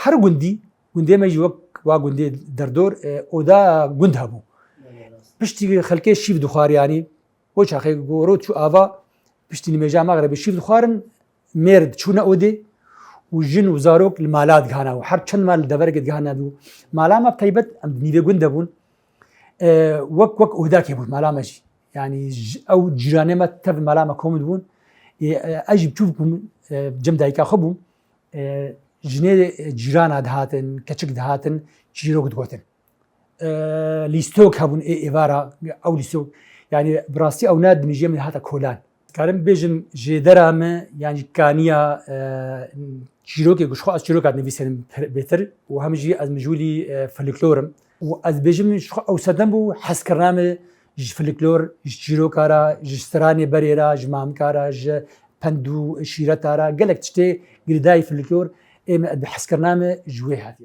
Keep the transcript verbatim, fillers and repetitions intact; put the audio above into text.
Her gundî, gundê me jî wek wa gundê derdor, e, oda gund hebû. Piştî xelkê şîv dixwariyanî, o çaxê goro çû ava, piştî nimêja mexrebê şîv dixwarin, mêr diçûne odê û jin û zarok li mala digihana û her çend mal li deverekê digihana dû. Mala me bi taybet em di nîvê gund de bûn. E, wek, wek ohdakê bûn mala me jî. Yanî ji, ew cîranê me tev mala me kom dibûn. E, e, ez jî biçûk bûm, e, cem dayika xwe bûm. E, jinê, e, cîrana dihatin, keçik dihatin, çîrok digotin. E, lîstok hebûn ê êvara, ew lîstok. Yanî bi rastî ew ne dimijê min hata kolan. Karim bêjim jê dera me, yan jî kaniya, e, çîrokê ku ji xwe ez çîroka dinivîsînim pir-, bêtir û hem jî ez mijûlî, e, folklor im. Û ez bêjim ji xwe ew sedem bû hezkirina me ji folklor, ji çîroka re, ji stranê berê re, ji mamika re, ji pend û şîreta re, gelek tiştê girêdayî folklor ê me bi hezkirina me ji wê hatiye.